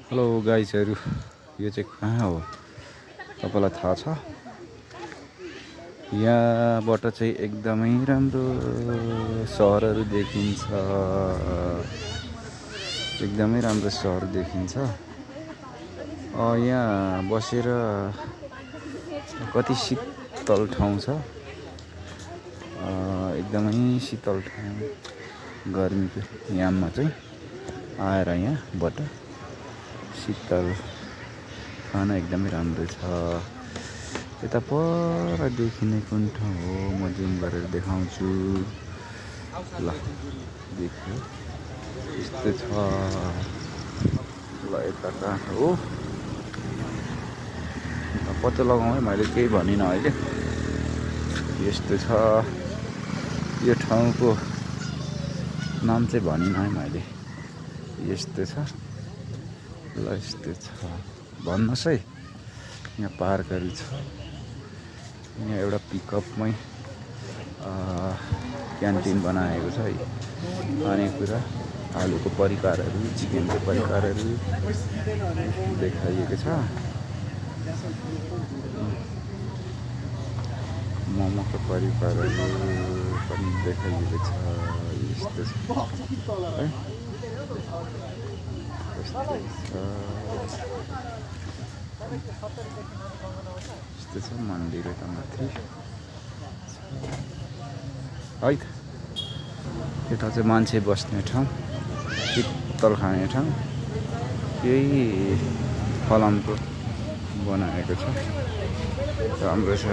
Hello गाइजहरु, यो चाहिँ कहाँ हो तपाईलाई थाहा छ? यहाँबाट चाहिँ एकदमै राम्रो सहरहरू देखिन्छ। एकदमै राम्रो सहर देखिन्छ। यहाँ बसेर कति शीतल ठाउँ छ। एकदमै शीतल ठाउँ, गर्मीको याममा चाहिँ आएर यहाँबाट शीतल खाना एकदमै राम्रो छ। यता पर देखिने कुन ठाउँ हो म जुम गरेर देखाउँछु। ल देखियो यस्तो छ। ल यता कहाँ हो पत्तो लगाउँ है, मैले केही भनिनँ अहिले। यस्तो छ, यो ठाउँको नाम चाहिँ भनिनँ है मैले। यस्तो छ, ल यस्तो छ। भन्नुहोस् है, यहाँ पार्कहरू छ। यहाँ एउटा पिकअपमै क्यान्टिन बनाएको छ है। खानेकुरा, आलुको परिकारहरू, चिकनको परिकारहरू देखाइएको छ। मोमोको परिकारहरू पनि देखाइएको छ। यस्तो छ है, यस्तो छ। मन्दिर यता माथि है त। यता चाहिँ मान्छे बस्ने ठाउँ, शीतल खाने ठाउँ। यही फलामको बनाएको छ, राम्रो छ।